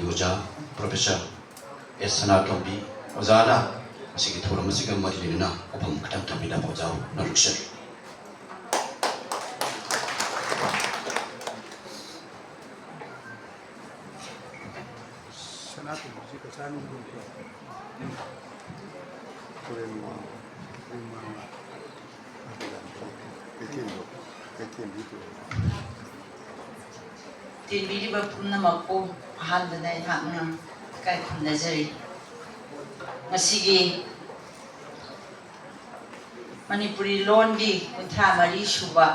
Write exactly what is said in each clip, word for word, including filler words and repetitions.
ꯑꯣꯖꯥ ꯄ꯭ꯔꯣꯐꯦꯁꯔ ꯑꯦꯁ ꯁꯅꯥꯇꯣꯝꯕꯤ ꯑꯣꯖꯥꯅ ꯃꯁꯤꯒꯤ ꯊꯧꯔꯝ ꯑꯁꯤꯒ ꯃꯔꯤ ꯂꯩꯅꯅ ꯋꯥꯐꯝ ꯈꯤꯇꯪ ꯊꯝꯕꯤꯅꯕ ꯑꯣꯖꯥ ꯅꯣꯂꯨꯛꯆꯔꯤ꯫ ꯁꯅꯥꯇꯣꯝꯕꯤꯁꯤ ꯀꯆꯥꯅꯤ꯫ ꯇꯨꯔꯦꯜ ꯃꯃꯥꯡ, ꯇꯨꯔꯦꯜ ꯃꯃꯥꯡ꯫ ꯀꯩꯊꯦꯜꯗꯣ, ꯀꯩꯊꯦꯜꯗꯤ ꯇꯨꯔꯦꯜ꯫ ꯇꯤꯟꯕꯤꯔꯤꯕ ꯄꯨꯝꯅꯃꯛꯄꯨ ꯑꯍꯥꯟꯕꯗ ꯑꯩꯍꯥꯛꯅ ꯏꯀꯥꯏ ꯈꯨꯝꯅꯖꯔꯤ꯫ ꯉꯁꯤꯒꯤ ꯃꯅꯤꯄꯨꯔꯤ ꯂꯣꯟꯒꯤ ꯀꯨꯟꯊ꯭ꯔꯥ ꯃꯔꯤ ꯁꯨꯕ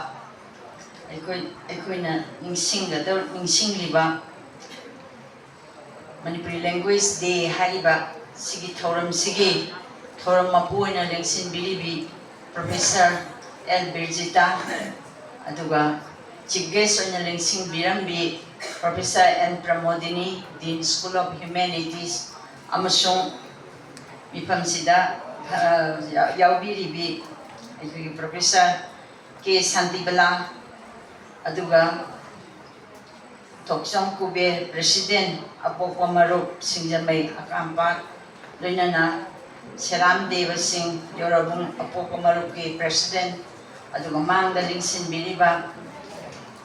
ꯑꯩꯈꯣꯏ, ꯑꯩꯈꯣꯏꯅ ꯅꯤꯡꯁꯤꯡꯒꯗꯧ-, ꯅꯤꯡꯁꯤꯡꯂꯤꯕ Manipuri Language Day ꯍꯥꯏꯔꯤꯕ ꯁꯤꯒꯤ ꯊꯧꯔꯝꯁꯤꯒꯤ ꯊꯧꯔꯝ ꯃꯄꯨ ꯑꯣꯏꯅ ꯂꯦꯡꯁꯤꯟꯕꯤꯔꯤꯕꯤ ꯄ꯭ꯔꯣꯐꯦꯁꯔ ꯑꯦꯜ ꯕꯤꯔꯖꯤꯇꯥ, ꯑꯗꯨꯒ ꯆꯤꯐ ꯒꯦꯁ ꯑꯣꯏꯅ ꯂꯦꯡꯁꯤꯟꯕꯤꯔꯝꯕꯤ professor N Pramodini, Dean School of Humanities, ꯑꯃꯁꯨꯡ ꯃꯤꯐꯝꯁꯤꯗ, ꯑ, ꯌꯥꯎꯕꯤꯔꯤꯕꯤ ꯑꯩꯈꯣꯏꯒꯤ ꯄ꯭ꯔꯣꯐꯦꯁꯔ ꯀꯦ ꯁꯥꯟꯇꯤꯕꯂꯥ, ꯑꯗꯨꯒ ꯊꯣꯛꯆꯣꯝ ꯀꯨꯕꯦꯔ, ꯄ꯭ꯔꯦꯁꯤꯗꯦꯟ, ꯑꯄꯣꯛꯄ ꯃꯔꯨꯞ ꯁꯤꯡꯖꯃꯩ ꯑꯀꯥꯝꯄꯥꯠ, ꯂꯣꯏꯅꯅ ꯁꯦꯔꯥꯝ ꯗꯦꯕ ꯁꯤꯡ, ꯌꯣꯔꯕꯨꯡ ꯑꯄꯣꯛꯄ ꯃꯔꯨꯞꯀꯤ ꯄ꯭ꯔꯦꯁꯤꯗꯦꯟ, ꯑꯗꯨꯒ ꯃꯥꯡꯗ ꯂꯤꯡꯁꯤꯟꯕꯤꯔꯤꯕ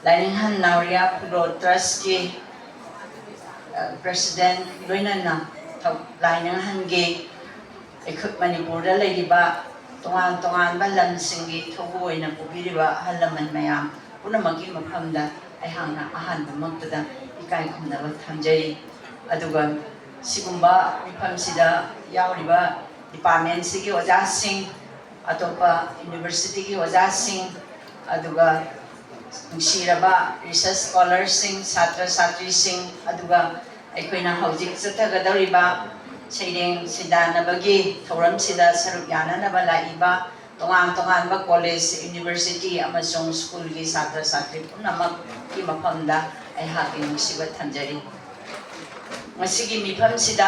ꯂꯥꯏꯅꯤꯡꯍꯟ ꯅꯥꯎꯔꯤꯌꯥ ꯐꯨꯂꯣ ꯇ꯭ꯔꯁꯀꯤ, ꯑ, ꯄ꯭ꯔꯦꯁꯤꯗꯦꯟ, ꯂꯣꯏꯅꯅ ꯊꯧ-, ꯂꯥꯏꯅꯤꯡꯍꯟꯒꯤ ꯑꯩꯈꯣꯏ ꯃꯅꯤꯄꯨꯔꯗ ꯂꯩꯔꯤꯕ ꯇꯣꯉꯥꯟ ꯇꯣꯉꯥꯟꯕ ꯂꯝꯁꯤꯡꯒꯤ ꯊꯧꯕꯨ ꯑꯣꯏꯅ ꯄꯨꯕꯤꯔꯤꯕ ꯑꯍꯜ ꯂꯃꯟ ꯃꯌꯥꯝ ꯄꯨꯝꯅꯃꯛꯀꯤ ꯃꯐꯝꯗ ꯑꯩꯍꯥꯛꯅ ꯑꯍꯥꯟꯕꯃꯛꯇꯗ ꯏꯀꯥꯏ ꯈꯨꯝꯅꯕ ꯊꯝꯖꯔꯤ꯫ ꯑꯗꯨꯒ ꯁꯤꯒꯨꯝꯕ ꯃꯤꯐꯝꯁꯤꯗ ꯌꯥꯎꯔꯤꯕ ꯗꯤꯄꯥꯔꯠꯃꯦꯟꯁꯤꯒꯤ ꯑꯣꯖꯥꯁꯤꯡ, ꯑꯇꯣꯞꯄ ꯌꯨꯅꯤꯚꯔꯁꯤꯇꯤꯒꯤ ꯑꯣꯖꯥꯁꯤꯡ, ꯑꯗꯨꯒ ꯅꯨꯡꯁꯤꯔꯕ ꯔꯤꯁꯔꯁ ꯁ꯭ꯀꯣꯂꯔꯁꯤꯡ, ꯁꯥꯇ꯭ꯔ ꯁꯥꯇ꯭ꯔꯤꯁꯤꯡ, ꯑꯗꯨꯒ ꯑꯩꯈꯣꯏꯅ ꯍꯧꯖꯤꯛ ꯆꯠꯊꯒꯗꯧꯔꯤꯕ ꯁꯩꯔꯦꯡ ꯁꯤꯟꯗꯥꯟꯅꯕꯒꯤ ꯊꯧꯔꯝꯁꯤꯗ ꯁꯔꯨꯛ ꯌꯥꯅꯅꯕ ꯂꯥꯛꯏꯕ ꯇꯣꯉꯥꯟ ꯇꯣꯉꯥꯟꯕ ꯀꯣꯂꯦꯖ, ꯌꯨꯅꯤꯚꯔꯁꯤꯇꯤ ꯑꯃꯁꯨꯡ ꯁ꯭ꯀꯨꯜꯒꯤ ꯁꯥꯇ꯭ꯔ ꯁꯥꯇ꯭ꯔꯤ ꯄꯨꯝꯅꯃꯛꯀꯤ ꯃꯐꯝꯗ ꯑꯩꯍꯥꯛꯀꯤ ꯅꯨꯡꯁꯤꯕ ꯊꯝꯖꯔꯤ꯫ ꯉꯁꯤꯒꯤ ꯃꯤꯐꯝꯁꯤꯗ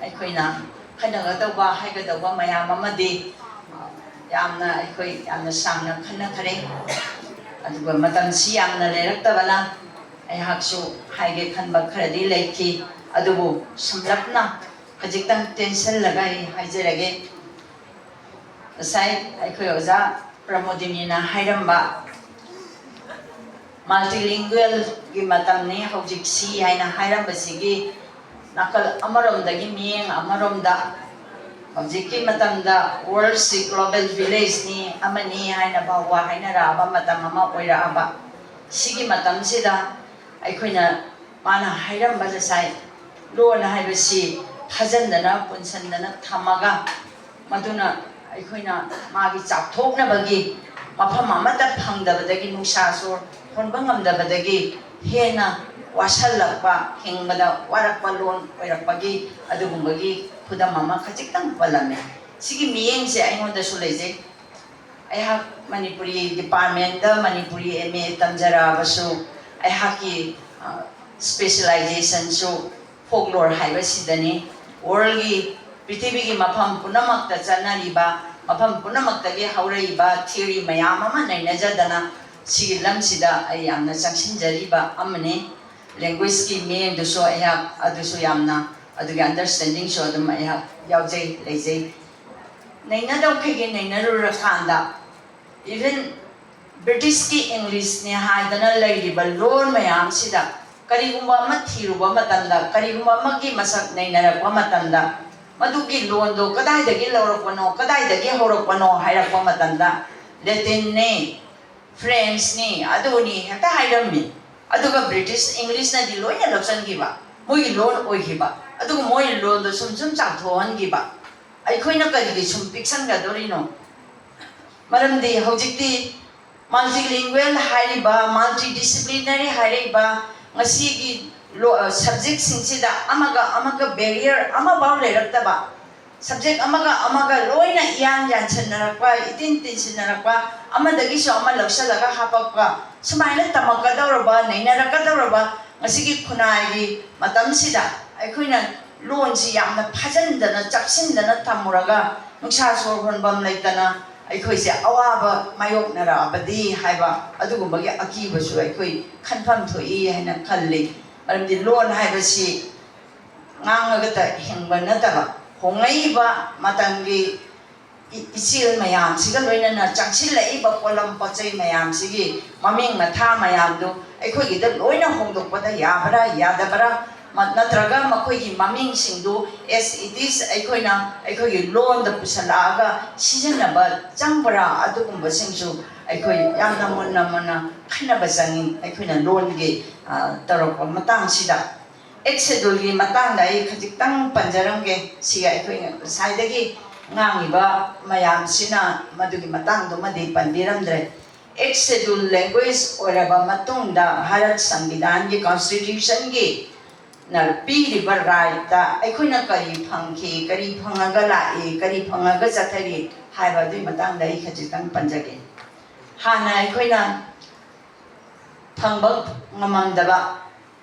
ꯑꯩꯈꯣꯏꯅ ꯈꯟꯅꯒꯗꯧꯕ, ꯍꯥꯏꯒꯗꯧꯕ ꯃꯌꯥꯝ ꯑꯃꯗꯤ, ꯑ, ꯌꯥꯝꯅ, ꯑꯩꯈꯣꯏ ꯌꯥꯝꯅ ꯁꯥꯡꯅ ꯈꯟꯅꯈ꯭ꯔꯦ꯫ ꯑꯗꯨꯒ ꯃꯇꯝꯁꯤ ꯌꯥꯝꯅ ꯂꯩꯔꯛꯇꯕꯅ ꯑꯩꯍꯥꯛꯁꯨ ꯍꯥꯏꯒꯦ ꯈꯟꯕ ꯈꯔꯗꯤ ꯂꯩꯈꯤ꯫ ꯑꯗꯨꯕꯨ ꯁꯝꯂꯞꯅ ꯈꯖꯤꯛꯇꯪ ꯇꯦꯟꯁꯤꯜꯂꯒ ꯑꯩ ꯍꯥꯏꯖꯔꯒꯦ꯫ ꯉꯁꯥꯏ ꯑꯩꯈꯣꯏ ꯑꯣꯖꯥ ꯄ꯭ꯔꯃꯣꯗꯤꯅꯤꯅ ꯍꯥꯏꯔꯝꯕ, multilingualꯒꯤ ꯃꯇꯝꯅꯤ ꯍꯧꯖꯤꯛꯁꯤ ꯍꯥꯏꯅ ꯍꯥꯏꯔꯝꯕꯁꯤꯒꯤ ꯅꯥꯀꯜ ꯑꯃꯔꯣꯝꯗꯒꯤ ꯃꯤꯠꯌꯦꯡ ꯑꯃꯔꯣꯝꯗ, ꯍꯧꯖꯤꯛꯀꯤ ꯃꯇꯝꯗ worldꯁꯤ global villageꯅꯤ ꯑꯃꯅꯤ ꯍꯥꯏꯅ ꯐꯥꯎꯕ ꯍꯥꯏꯅꯔꯛꯑꯕ ꯃꯇꯝ ꯑꯃ ꯑꯣꯏꯔꯛꯑꯕ, ꯁꯤꯒꯤ ꯃꯇꯝꯁꯤꯗ ꯑꯩꯈꯣꯏꯅ ꯃꯥꯅ ꯍꯥꯏꯔꯝꯕ ꯉꯁꯥꯏ ꯂꯣꯟ ꯍꯥꯏꯕꯁꯤ ꯐꯥꯖꯟꯗꯅ ꯄꯨꯟꯁꯟꯗꯅ ꯊꯝꯃꯒ, ꯃꯗꯨꯅ ꯑꯩꯈꯣꯏꯅ ꯃꯥꯒꯤ ꯆꯥꯎꯊꯣꯛꯅꯕꯒꯤ ꯃꯐꯝ ꯑꯃꯠꯇ ꯐꯪꯗꯕꯗꯒꯤ, ꯅꯨꯡꯁꯥ ꯁꯣꯔ ꯍꯣꯟꯕ ꯉꯝꯗꯕꯗꯒꯤ ꯍꯦꯟꯅ ꯋꯥꯁꯜꯂꯛꯄ, ꯍꯤꯡꯕꯗ ꯋꯥꯔꯛꯄ ꯂꯣꯟ ꯑꯣꯏꯔꯛꯄꯒꯤ ꯑꯗꯨꯒꯨꯝꯕꯒꯤ ꯈꯨꯗꯝ ꯑꯃ ꯈꯖꯤꯛꯇꯪ ꯄꯜꯂꯝꯃꯦ꯫ ꯁꯤꯒꯤ ꯃꯤꯠꯌꯦꯡꯁꯦ ꯑꯩꯉꯣꯟꯗꯁꯨ ꯂꯩꯖꯩ꯫ ꯑꯩꯍꯥꯛ ꯃꯅꯤꯄꯨꯔꯤ departmentꯇ ꯃꯅꯤꯄꯨꯔꯤ M A ꯇꯝꯖꯔꯛꯑꯕꯁꯨ, ꯑꯩꯍꯥꯛꯀꯤ, ꯑ, specializationꯁꯨ folklore ꯍꯥꯏꯕꯁꯤꯗꯅꯤ꯫ Worldꯒꯤ, ꯄ꯭ꯔꯤꯊꯤꯕꯤꯒꯤ ꯃꯐꯝ ꯄꯨꯝꯅꯃꯛꯇ ꯆꯠꯅꯔꯤꯕ, ꯃꯐꯝ ꯄꯨꯝꯅꯃꯛꯇꯒꯤ ꯍꯧꯔꯛꯏꯕ theory ꯃꯌꯥꯝ ꯑꯃ ꯅꯩꯅꯖꯗꯅ ꯁꯤꯒꯤ ꯂꯝꯁꯤꯗ ꯑꯩ ꯌꯥꯝꯅ ꯆꯪꯁꯤꯟꯖꯔꯤꯕ ꯑꯃꯅꯤ꯫ Languageꯀꯤ ꯃꯤꯠꯌꯦꯡꯗꯨꯁꯨ ꯑꯩꯍꯥꯛ ꯑꯗꯨꯁꯨ ꯌꯥꯝꯅ, ꯑꯗꯨꯒꯤ understandingꯁꯨ ꯑꯗꯨꯝ ꯑꯩꯍꯥꯛ ꯌꯥꯎꯖꯩ, ꯂꯩꯖꯩ꯫ ꯅꯩꯅꯗꯧꯈꯩꯒꯤ ꯅꯩꯅꯔꯨꯔꯀꯥꯟꯗ, even Britishꯀꯤ Englishꯅꯦ ꯍꯥꯏꯗꯅ ꯂꯩꯔꯤꯕ ꯂꯣꯟ ꯃꯌꯥꯝꯁꯤꯗ ꯀꯔꯤꯒꯨꯝꯕ ꯑꯃ ꯊꯤꯔꯨꯕ ꯃꯇꯝꯗ, ꯀꯔꯤꯒꯨꯝꯕ ꯑꯃꯒꯤ ꯃꯁꯛ ꯅꯩꯅꯔꯛꯄ ꯃꯇꯝꯗ, ꯃꯗꯨꯒꯤ ꯂꯣꯟꯗꯣ ꯀꯗꯥꯏꯗꯒꯤ ꯂꯧꯔꯛꯄꯅꯣ, ꯀꯗꯥꯏꯗꯒꯤ ꯍꯧꯔꯛꯄꯅꯣ ꯍꯥꯏꯔꯛꯄ ꯃꯇꯝꯗ, Latinꯅꯤ, Frenchꯅꯤ, ꯑꯗꯨꯅꯤ ꯍꯦꯛꯇ ꯍꯥꯏꯔꯝꯃꯤ꯫ ꯑꯗꯨꯒ British Englishꯅꯗꯤ ꯂꯣꯏꯅ ꯂꯧꯁꯤꯟꯈꯤꯕ, ꯃꯣꯏꯒꯤ ꯂꯣꯟ ꯑꯣꯏꯈꯤꯕ꯫ ꯑꯗꯨꯒ ꯃꯣꯏ ꯂꯣꯟꯗꯣ ꯁꯨꯝ ꯁꯨꯝ ꯆꯥꯎꯊꯣꯛꯍꯟꯈꯤꯕ꯫ ꯑꯩꯈꯣꯏꯅ ꯀꯔꯤꯒꯤ ꯁꯨꯝ ꯄꯤꯛꯁꯟꯒꯗꯧꯔꯤꯅꯣ? ꯃꯔꯝꯗꯤ ꯍꯧꯖꯤꯛꯇꯤ multilingual ꯍꯥꯏꯔꯤꯕ, multidisciplinary ꯍꯥꯏꯔꯤꯕ, ꯉꯁꯤꯒꯤ ꯂꯣ-, ꯑ, subjectꯁꯤꯡꯁꯤꯗ ꯑꯃꯒ ꯑꯃꯒ barrier ꯑꯃꯐꯥꯎ ꯂꯩꯔꯛꯇꯕ, subject ꯑꯃꯒ ꯑꯃꯒ ꯂꯣꯏꯅ ꯏꯌꯥꯟ ꯌꯥꯟꯁꯤꯟꯅꯔꯛꯄ, ꯏꯇꯤꯟ ꯇꯤꯟꯁꯤꯟꯅꯔꯛꯄ, ꯑꯃꯗꯒꯤꯁꯨ ꯑꯃ ꯂꯧꯁꯤꯜꯂꯒ ꯍꯥꯄꯛꯄ, ꯁꯨꯃꯥꯏꯅ ꯇꯝꯃꯛꯀꯗꯧꯔꯕ, ꯅꯩꯅꯔꯛꯀꯗꯧꯔꯕ ꯉꯁꯤꯒꯤ ꯈꯨꯟꯅꯥꯏꯒꯤ ꯃꯇꯝꯁꯤꯗ ꯑꯩꯈꯣꯏꯅ ꯂꯣꯟꯁꯤ ꯌꯥꯝꯅ ꯐꯥꯖꯤꯟꯗꯅ, ꯆꯞꯁꯤꯟꯗꯅ ꯊꯝꯃꯨꯔꯒ, ꯅꯨꯡꯁꯥ ꯁꯣꯔ ꯍꯣꯟꯐꯝ ꯂꯩꯇꯅ ꯑꯩꯈꯣꯏꯁꯦ ꯑꯋꯥꯕ ꯃꯥꯌꯣꯛꯅꯔꯛꯑꯕꯗꯤ ꯍꯥꯏꯕ ꯑꯗꯨꯒꯨꯝꯕꯒꯤ ꯑꯀꯤꯕꯁꯨ ꯑꯩꯈꯣꯏ ꯈꯟꯐꯝ ꯊꯣꯛꯏ ꯍꯥꯏꯅ ꯈꯜꯂꯤ꯫ ꯃꯔꯝꯗꯤ ꯂꯣꯟ ꯍꯥꯏꯕꯁꯤ ꯉꯥꯡꯉꯒꯇ ꯍꯤꯡꯕ ꯅꯠꯇꯕ, ꯍꯣꯡꯂꯛꯏꯕ ꯃꯇꯝꯒꯤ ꯏ- ꯏꯆꯦꯜ ꯃꯌꯥꯝꯁꯤꯒ ꯂꯣꯏꯅꯅ ꯆꯪꯁꯤꯜꯂꯛꯏꯕ ꯄꯣꯠꯂꯝ ꯄꯣꯠ ꯆꯩ ꯃꯌꯥꯝꯁꯤꯒꯤ ꯃꯃꯤꯡ ꯃꯊꯥ ꯃꯌꯥꯝꯗꯨ ꯑꯩꯈꯣꯏꯒꯤꯗ ꯂꯣꯏꯅ ꯍꯣꯡꯗꯣꯛꯄꯗ ꯌꯥꯕ꯭ꯔꯥ ꯌꯥꯗꯕ꯭ꯔꯥ, ꯃ- ꯅꯠꯇ꯭ꯔꯒ ꯃꯈꯣꯏꯒꯤ ꯃꯃꯤꯡꯁꯤꯡꯗꯨ as it is ꯑꯩꯈꯣꯏꯅ ꯑꯩꯈꯣꯏꯒꯤ ꯂꯣꯟꯗ ꯄꯨꯁꯜꯂꯛꯑꯒ ꯁꯤꯖꯤꯟꯅꯕ ꯆꯪꯕ꯭ꯔꯥ, ꯑꯗꯨꯒꯨꯝꯕꯁꯤꯡꯁꯨ ꯑꯩꯈꯣꯏ ꯌꯥꯝꯅ ꯃꯨꯟꯅ ꯃꯨꯟꯅ ꯈꯟꯅꯕ ꯆꯪꯉꯤ꯫ ꯑꯩꯈꯣꯏꯅ ꯂꯣꯟꯒꯤ ꯑ, ꯇꯧꯔꯛꯄ ꯃꯇꯥꯡꯁꯤꯗ ꯑꯩꯠ ꯁꯦꯗꯨꯜꯒꯤ ꯃꯇꯥꯡꯗ ꯑꯩ ꯈꯖꯤꯛꯇꯪ ꯄꯟꯖꯔꯝꯒꯦ꯫ ꯁꯤ ꯑꯩꯈꯣꯏ ꯉꯁꯥꯏꯗꯒꯤ ꯉꯥꯡꯉꯤꯕ ꯃꯌꯥꯝꯁꯤꯅ ꯃꯗꯨꯒꯤ ꯃꯇꯥꯡꯗꯨꯃꯗꯤ ꯄꯟꯕꯤꯔꯝꯗ꯭ꯔꯦ꯫ ꯑꯩꯠ ꯁꯦꯗꯨꯜ ꯂꯦꯡꯒ꯭ꯋꯦꯖ ꯑꯣꯏꯔꯕ ꯃꯇꯨꯡꯗ ꯚꯥꯔꯠ ꯁꯪꯕꯤꯙꯥꯟꯒꯤ, ꯀꯣꯟꯁꯇꯤꯇ꯭ꯌꯨꯁꯟꯒꯤ ꯅ ꯄꯤꯔꯤꯕ ꯔꯥꯏꯠꯇ ꯑꯩꯈꯣꯏꯅ ꯀꯔꯤ ꯐꯪꯈꯤ, ꯀꯔꯤ ꯐꯪꯉꯒ ꯂꯥꯛꯏ, ꯀꯔꯤ ꯐꯪꯉꯒ ꯆꯠꯊꯔꯤ ꯍꯥꯏꯕ ꯑꯗꯨꯒꯤ ꯃꯇꯥꯡꯗ ꯑꯩ ꯈꯖꯤꯛꯇꯪ ꯄꯟꯖꯒꯦ꯫ ꯍꯥꯟꯅ ꯑꯩꯈꯣꯏꯅ ꯐꯪꯕ ꯉꯝꯃꯝꯗꯕ,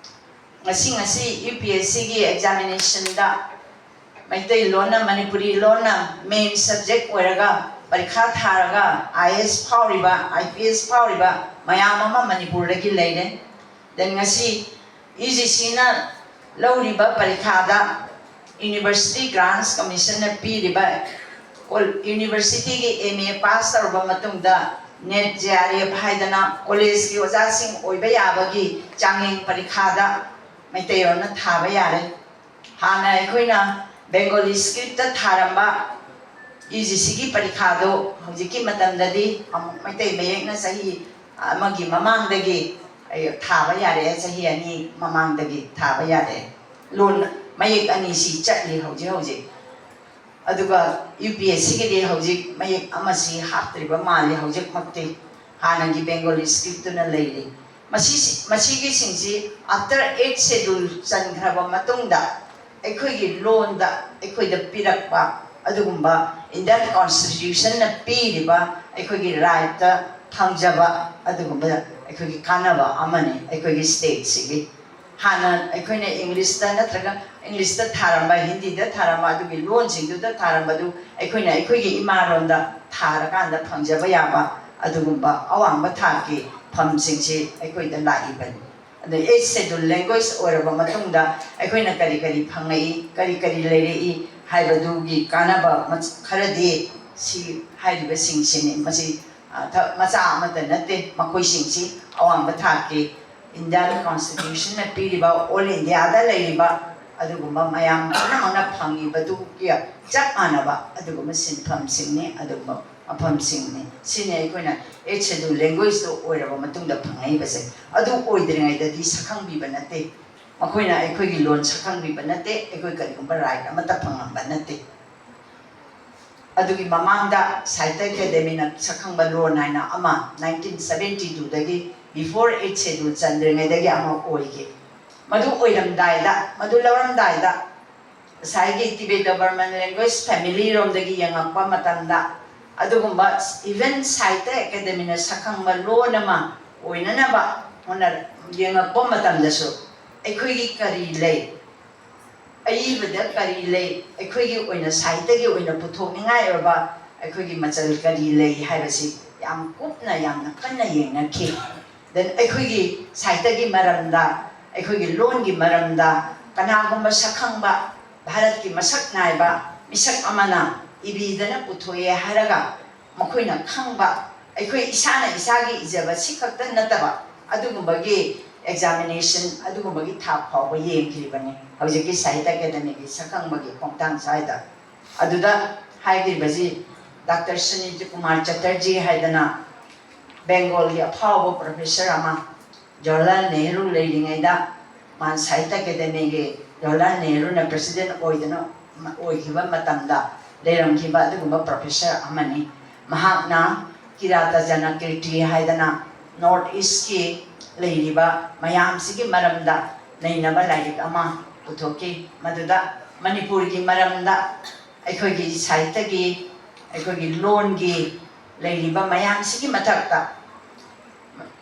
ꯉꯁꯤ ꯉꯁꯤ ꯌꯨ ꯄꯤ ꯑꯦꯁ ꯁꯤꯒꯤ ꯑꯦꯛꯖꯥꯃꯤꯅꯦꯁꯟꯗ ꯃꯩꯇꯩꯂꯣꯟꯅ, ꯃꯅꯤꯄꯨꯔꯤ ꯂꯣꯟꯅ ꯃꯦꯟ ꯁꯕꯖꯦꯛ ꯑꯣꯏꯔꯒ ꯄꯔꯤꯈꯥ ꯊꯥꯔꯒ ꯑꯥꯏ ꯑꯦꯁ ꯐꯥꯎꯔꯤꯕ, ꯑꯥꯏ ꯄꯤ ꯑꯦꯁ ꯐꯥꯎꯔꯤꯕ ꯃꯌꯥꯝ ꯑꯃ ꯃꯅꯤꯄꯨꯔꯗꯒꯤ ꯂꯩꯔꯦ꯫ ꯗꯦꯟ ꯉꯁꯤ ꯌꯨ ꯖꯤ ꯁꯤꯅ ꯂꯧꯔꯤꯕ ꯄꯔꯤꯈꯥꯗ ꯌꯨꯅꯤꯚꯔꯁꯤꯇꯤ ꯒ꯭ꯔꯥꯟꯁ ꯀꯃꯤꯁꯟꯅ ꯄꯤꯔꯤꯕ ꯀꯣꯜ- ꯌꯨꯅꯤꯚꯔꯁꯤꯇꯤꯒꯤ ꯑꯦꯝ ꯑꯦ ꯄꯥꯁ ꯇꯧꯔꯕ ꯃꯇꯨꯡꯗ ꯅꯦꯠ ꯖꯦ ꯑꯥꯔ ꯑꯦꯐ ꯍꯥꯏꯗꯅ ꯀꯣꯂꯦꯖꯀꯤ ꯑꯣꯖꯥꯁꯤꯡ ꯑꯣꯏꯕ ꯌꯥꯕꯒꯤ ꯆꯥꯡꯌꯦꯡ ꯄꯔꯤꯈꯥꯗ ꯃꯩꯇꯩꯂꯣꯟꯅ ꯊꯥꯕ ꯌꯥꯔꯦ꯫ ꯍꯥꯟꯅ ꯑꯩꯈꯣꯏꯅ ꯕꯦꯡꯒꯣꯂꯤ ꯁ꯭ꯀ꯭ꯔꯤꯞꯇ ꯊꯥꯔꯝꯕ ꯌꯨ ꯖꯤ ꯁꯤꯒꯤ ꯄꯔꯤꯈꯥꯗꯣ ꯍꯧꯖꯤꯛꯀꯤ ꯃꯇꯝꯗꯗꯤ ꯑꯃꯨꯛ ꯃꯩꯇꯩ ꯃꯌꯦꯛꯅ ꯆꯍꯤ ꯑꯃꯒꯤ ꯃꯃꯥꯡꯗꯒꯤ ꯑꯩ ꯊꯥꯕ ꯌꯥꯔꯦ, ꯆꯍꯤ ꯑꯅꯤ ꯃꯃꯥꯡꯗꯒꯤ ꯊꯥꯕ ꯌꯥꯔꯦ꯫ ꯂꯣꯟ ꯃꯌꯦꯛ ꯑꯅꯤꯁꯤ ꯆꯠꯂꯤ ꯍꯧꯖꯤꯛ ꯍꯧꯖꯤꯛ꯫ ꯑꯗꯨꯒ ꯌꯨ ꯄꯤ ꯑꯦꯁ ꯁꯤꯒꯤꯗꯤ ꯍꯧꯖꯤꯛ ꯃꯌꯦꯛ ꯑꯃꯁꯤ ꯍꯥꯞꯇ꯭ꯔꯤꯕ ꯃꯥꯜꯂꯤ ꯍꯧꯖꯤꯛꯃꯛꯇꯤ꯫ ꯍꯥꯟꯅꯒꯤ ꯕꯦꯡꯒꯣꯂꯤ ꯁ꯭ꯀ꯭ꯔꯤꯞꯇꯨꯅ ꯂꯩꯔꯤ꯫ ꯃꯁꯤ, ꯃꯁꯤꯒꯤꯁꯤꯡꯁꯤ ꯑꯥꯐꯇꯔ ꯑꯩꯠ ꯁꯦꯗꯨꯜ ꯆꯟꯈ꯭ꯔꯕ ꯃꯇꯨꯡꯗ ꯑꯩꯈꯣꯏꯒꯤ ꯂꯣꯟꯗ ꯑꯩꯈꯣꯏꯗ ꯄꯤꯔꯛꯄ ꯑꯗꯨꯒꯨꯝꯕ ꯏꯟꯗꯤꯌꯟ ꯀꯣꯟꯁꯇꯤꯇ꯭ꯌꯨꯁꯟꯅ ꯄꯤꯔꯤꯕ ꯑꯩꯈꯣꯏꯒꯤ ꯔꯥꯏꯠꯇ ꯐꯪꯖꯕ ꯑꯗꯨꯒꯨꯝꯕ ꯑꯩꯈꯣꯏꯒꯤ ꯀꯥꯟꯅꯕ ꯑꯃꯅꯤ ꯑꯩꯈꯣꯏꯒꯤ ꯁ꯭ꯇꯦꯠꯁꯤꯒꯤ꯫ ꯍꯥꯟꯅ ꯑꯩꯈꯣꯏꯅ ꯏꯪꯂꯤꯁꯇ ꯅꯠꯇ꯭ꯔꯒ ꯏꯪꯂꯤꯁꯇ ꯊꯥꯔꯝꯕ, ꯍꯤꯟꯗꯤꯗ ꯊꯥꯔꯝꯕ ꯑꯗꯨꯒꯤ ꯂꯣꯟꯁꯤꯡꯗꯨꯗ ꯊꯥꯔꯝꯕꯗꯨ ꯑꯩꯈꯣꯏꯅ ꯑꯩꯈꯣꯏꯒꯤ ꯏꯃꯥꯔꯣꯟꯗ ꯊꯥꯔꯀꯥꯟꯗ ꯐꯪꯖꯕ ꯌꯥꯕ ꯑꯗꯨꯒꯨꯝꯕ ꯑꯋꯥꯡꯕ ꯊꯥꯛꯀꯤ ꯐꯝꯁꯤꯡꯁꯤ ꯑꯩꯈꯣꯏꯗ ꯂꯥꯛꯏꯕꯅꯤ꯫ ꯑꯗ eighth schedule language ꯑꯣꯏꯔꯕ ꯃꯇꯨꯡꯗ ꯑꯩꯈꯣꯏꯅ ꯀꯔꯤ ꯀꯔꯤ ꯐꯪꯉꯛꯏ, ꯀꯔꯤ ꯀꯔꯤ ꯂꯩꯔꯛꯏ ꯍꯥꯏꯕꯗꯨꯒꯤ ꯀꯥꯟꯅꯕ ꯃꯆ-, ꯈꯔꯗꯤ ꯁꯤ ꯍꯥꯏꯔꯤꯕꯁꯤꯡꯁꯤꯅꯤ꯫ ꯃꯁꯤ, ꯑ, ꯊ-, ꯃꯆꯥ ꯑꯃꯠꯇ ꯅꯠꯇꯦ꯫ ꯃꯈꯣꯏꯁꯤꯡꯁꯤ ꯑꯋꯥꯡꯕ ꯊꯥꯛꯀꯤ Indian Constitution ꯅ ꯄꯤꯔꯤꯕ, all India ꯗ ꯂꯩꯔꯤꯕ ꯑꯗꯨꯒꯨꯝꯕ ꯃꯌꯥꯝ ꯄꯨꯝꯅꯃꯛꯅ ꯐꯪꯉꯤꯕꯗꯨꯒꯤ ꯆꯞ ꯃꯥꯟꯅꯕ ꯑꯗꯨꯒꯨꯝꯕ ꯁꯤꯟꯐꯝꯁꯤꯡꯅꯤ, ꯑꯗꯨꯒꯨꯝꯕ ꯃꯐꯝꯁꯤꯡꯅꯤ꯫ ꯁꯤꯅꯤ ꯑꯩꯈꯣꯏꯅ eighth schedule language ꯇꯣ ꯑꯣꯏꯔꯕ ꯃꯇꯨꯡꯗ ꯐꯪꯉꯛꯏꯕꯁꯦ꯫ ꯑꯗꯨ ꯑꯣꯏꯗ꯭ꯔꯤꯉꯩꯗꯗꯤ ꯁꯛꯈꯪꯕꯤꯕ ꯅꯠꯇꯦ꯫ ꯃꯈꯣꯏꯅ ꯑꯩꯈꯣꯏꯒꯤ ꯂꯣꯟ ꯁꯛꯈꯪꯕꯤꯕ ꯅꯠꯇꯦ, ꯑꯩꯈꯣꯏ ꯀꯔꯤꯒꯨꯝꯕ right ꯑꯃꯠꯇ ꯐꯪꯂꯝꯕ ꯅꯠꯇꯦ꯫ ꯑꯗꯨꯒꯤ ꯃꯃꯥꯡꯗ ꯁꯥꯍꯤꯇ꯭ꯌ ꯑꯦꯀꯥꯗꯦꯃꯤꯅ ꯁꯛꯈꯪꯕ ꯂꯣꯟ ꯍꯥꯏꯅ ꯑꯃ nineteen seventy two ꯗꯒꯤ, before eighth schedule ꯆꯟꯗ꯭ꯔꯤꯉꯩꯗꯒꯤ ꯑꯃ ꯑꯣꯏꯈꯤ꯫ ꯃꯗꯨ ꯑꯣꯏꯔꯝꯗꯥꯏꯗ, ꯃꯗꯨ ꯂꯧꯔꯝꯗꯥꯏꯗ, ꯉꯁꯥꯏꯒꯤ Tibeto Burman language family ꯔꯣꯝꯗꯒꯤ ꯌꯦꯡꯉꯛꯄ ꯃꯇꯝꯗ, ꯑꯗꯨꯒꯨꯝꯕ even ꯁꯥꯍꯤꯇ꯭ꯌ ꯑꯦꯀꯥꯗꯦꯃꯤꯅ ꯁꯛꯈꯪꯕ ꯂꯣꯟ ꯑꯃ ꯑꯣꯏꯅꯅꯕ ꯍꯣꯠꯅ-, ꯌꯦꯡꯉꯛꯄ ꯃꯇꯝꯗꯁꯨ ꯑꯩꯈꯣꯏꯒꯤ ꯀꯔꯤ ꯂꯩ, ꯑꯏꯕꯗ ꯀꯔꯤ ꯂꯩ, ꯑꯩꯈꯣꯏꯒꯤ ꯑꯣꯏꯅ ꯁꯥꯍꯤꯇ꯭ꯌꯒꯤ ꯑꯣꯏꯅ ꯄꯨꯊꯣꯛꯅꯤꯡꯉꯥꯏ ꯑꯣꯏꯕ ꯑꯩꯈꯣꯏꯒꯤ ꯃꯆꯜ ꯀꯔꯤ ꯂꯩ ꯍꯥꯏꯕꯁꯤ ꯌꯥꯝ ꯀꯨꯞꯅ, ꯌꯥꯝꯅ ꯀꯟꯅ ꯌꯦꯡꯅꯈꯤ꯫ Then ꯑꯩꯈꯣꯏꯒꯤ ꯁꯥꯍꯤꯇ꯭ꯌꯒꯤ ꯃꯔꯝꯗ, ꯑꯩꯈꯣꯏꯒꯤ ꯂꯣꯟꯒꯤ ꯃꯔꯝꯗ ꯀꯅꯥꯒꯨꯝꯕ ꯁꯛꯈꯪꯕ, ꯚꯥꯔꯠꯀꯤ ꯃꯁꯛ ꯅꯥꯏꯕ ꯃꯤꯁꯛ ꯑꯃꯅ ꯏꯕꯤꯗꯅ ꯄꯨꯊꯣꯛꯑꯦ ꯍꯥꯏꯔꯒ ꯃꯈꯣꯏꯅ ꯈꯪꯕ, ꯑꯩꯈꯣꯏ ꯏꯁꯥꯅ ꯏꯁꯥꯒꯤ ꯏꯖꯕ ꯁꯤ ꯈꯛꯇ ꯅꯠꯇꯕ ꯑꯗꯨꯒꯨꯝꯕꯒꯤ examination, ꯑꯗꯨꯒꯨꯝꯕꯒꯤ ꯊꯥꯛ ꯐꯥꯎꯕ ꯌꯦꯡꯈꯤꯕꯅꯤ ꯍꯧꯖꯤꯛꯀꯤ ꯁꯥꯍꯤꯇ꯭ꯌ ꯑꯦꯀꯥꯗꯦꯃꯤꯒꯤ ꯁꯛꯈꯪꯕꯒꯤ ꯈꯣꯡꯊꯥꯡ ꯁ꯭ꯋꯥꯏꯗ꯫ ꯑꯗꯨꯗ ꯍꯥꯏꯈꯤꯕꯁꯤ ꯗꯥꯛꯇꯔ ꯁꯨꯅꯤꯜ ꯀꯨꯃꯥꯔ ꯆꯇꯔꯖꯤ ꯍꯥꯏꯗꯅ ꯕꯦꯡꯒꯣꯜꯒꯤ ꯑꯐꯥꯎꯕ professor ꯑꯃ, ꯖꯋꯥꯍꯔꯂꯥꯜ ꯅꯦꯍꯔꯨ ꯂꯩꯔꯤꯉꯩꯗ ꯃꯥ ꯁꯥꯍꯤꯇ꯭ꯌ ꯑꯦꯀꯥꯗꯦꯃꯤꯒꯤ, ꯖꯋꯥꯍꯔꯂꯥꯜ ꯅꯦꯍꯔꯨꯅ president ꯑꯣꯏꯗꯅ, ꯑꯣꯏꯈꯤꯕ ꯃꯇꯝꯗ ꯂꯩꯔꯝꯈꯤꯕ ꯑꯗꯨꯒꯨꯝꯕ professor ꯑꯃꯅꯤ꯫ ꯃꯍꯥꯛꯅ ꯀꯤꯔꯥꯇ ꯖꯅꯀꯤꯔꯇꯤ ꯍꯥꯏꯗꯅ North East ꯀꯤ ꯂꯩꯔꯤꯕ ꯃꯌꯥꯝꯁꯤꯒꯤ ꯃꯔꯝꯗ ꯅꯩꯅꯕ ꯂꯥꯏꯔꯤꯛ ꯑꯃ ꯄꯨꯊꯣꯛꯈꯤ꯫ ꯃꯗꯨꯗ ꯃꯅꯤꯄꯨꯔꯒꯤ ꯃꯔꯝꯗ, ꯑꯩꯈꯣꯏꯒꯤ ꯁꯥꯍꯤꯇ꯭ꯌꯒꯤ, ꯑꯩꯈꯣꯏꯒꯤ ꯂꯣꯟꯒꯤ ꯂꯩꯔꯤꯕ ꯃꯌꯥꯝꯁꯤꯒꯤ ꯃꯊꯛꯇ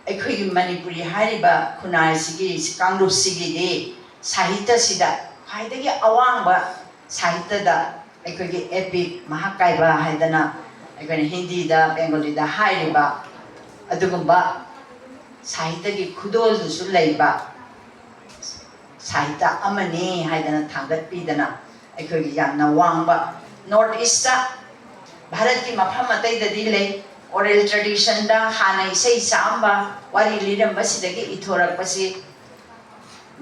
ꯑꯩꯈꯣꯏꯒꯤ ꯃꯅꯤꯄꯨꯔꯤ ꯍꯥꯏꯔꯤꯕ ꯈꯨꯟꯅꯥꯏꯁꯤꯒꯤ, ꯀꯥꯡꯂꯨꯞꯁꯤꯒꯤꯗꯤ ꯁꯥꯍꯤꯇ꯭ꯌꯁꯤꯗ ꯈ꯭ꯋꯥꯏꯗꯒꯤ ꯑꯋꯥꯡꯕ ꯁꯥꯍꯤꯇ꯭ꯌꯗ ꯑꯩꯈꯣꯏꯒꯤ epic ꯃꯍꯥꯀꯥꯕ꯭ꯌ ꯍꯥꯏꯗꯅ ꯑꯩꯈꯣꯏꯅ ꯍꯤꯟꯗꯤꯗ, ꯕꯦꯡꯒꯣꯂꯤꯗ ꯍꯥꯏꯔꯤꯕ ꯑꯗꯨꯒꯨꯝꯕ ꯁꯥꯍꯤꯇ꯭ꯌꯒꯤ ꯈꯨꯗꯣꯜꯗꯨꯁꯨ ꯂꯩꯕ ꯁꯥꯍꯤꯇ꯭ꯌ ꯑꯃꯅꯤ ꯍꯥꯏꯗꯅ ꯊꯥꯡꯒꯠꯄꯤꯗꯅ, ꯑꯩꯈꯣꯏꯒꯤ ꯌꯥꯝꯅ ꯋꯥꯡꯕ ꯅꯣꯔꯠ ꯏꯁꯇ, ꯚꯥꯔꯠꯀꯤ ꯃꯐꯝ ꯑꯇꯩꯗꯗꯤ ꯂꯩ, oral traditionꯗ ꯍꯥꯟꯅ ꯏꯁꯩ ꯁꯛꯑꯝꯕ, ꯋꯥꯔꯤ ꯂꯤꯔꯝꯕꯁꯤꯗꯒꯤ ꯏꯊꯣꯔꯛꯄꯁꯤ